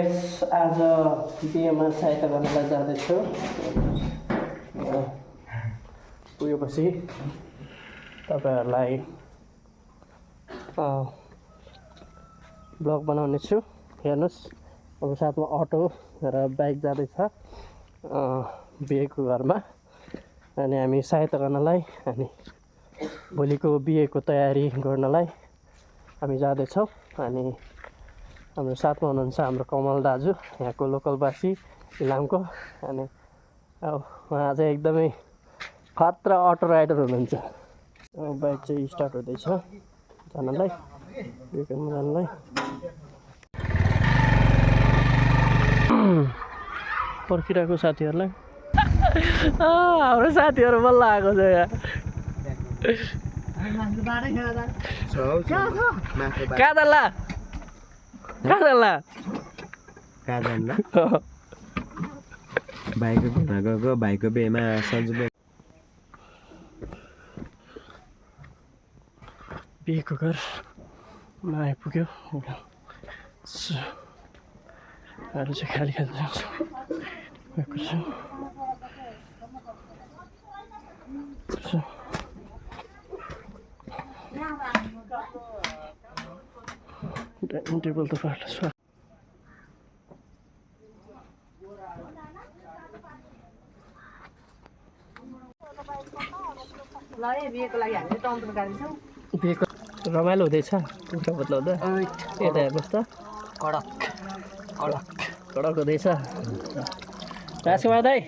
Guys आज बिहेमा सहायता गर्नलाई जाँदैछु। पुगेपछि तपाईहरुलाई ब्लग बनाउने छु। हेर्नुस् अब साथमा अटो र बाइक जाँदैछ बिहेको घरमा। अनि हामी सहायता गर्नलाई अनि भोलिको बिहेको तयारी गर्नलाई हामी जाँदैछौँ। अनि हाम्रो साथमा हुनुहुन्छ हाम्रो कमल दाजु, यहाँको लोकलवासी इलामको। अनि अब उहाँ चाहिँ एकदमै खतरा अटो राइडर हुनुहुन्छ। बाइक चाहिँ स्टार्ट हुँदैछ जानलाई जानलाई। पर्खिरहेको साथीहरूलाई हाम्रो साथीहरू बल्ल आएको छ यहाँ। भाइको बेमा सन्जु बिहेको घरमा आइपुग्यो। अरू चाहिँ खाली खाली भएको छ। डाइनिङ टेबल त पार्टस बिहेको रमाइलो हुँदैछ। उल्टा बदला हुँदा यता हेर्नुहोस् त कडक हुँदैछ। राजकुमार दाइ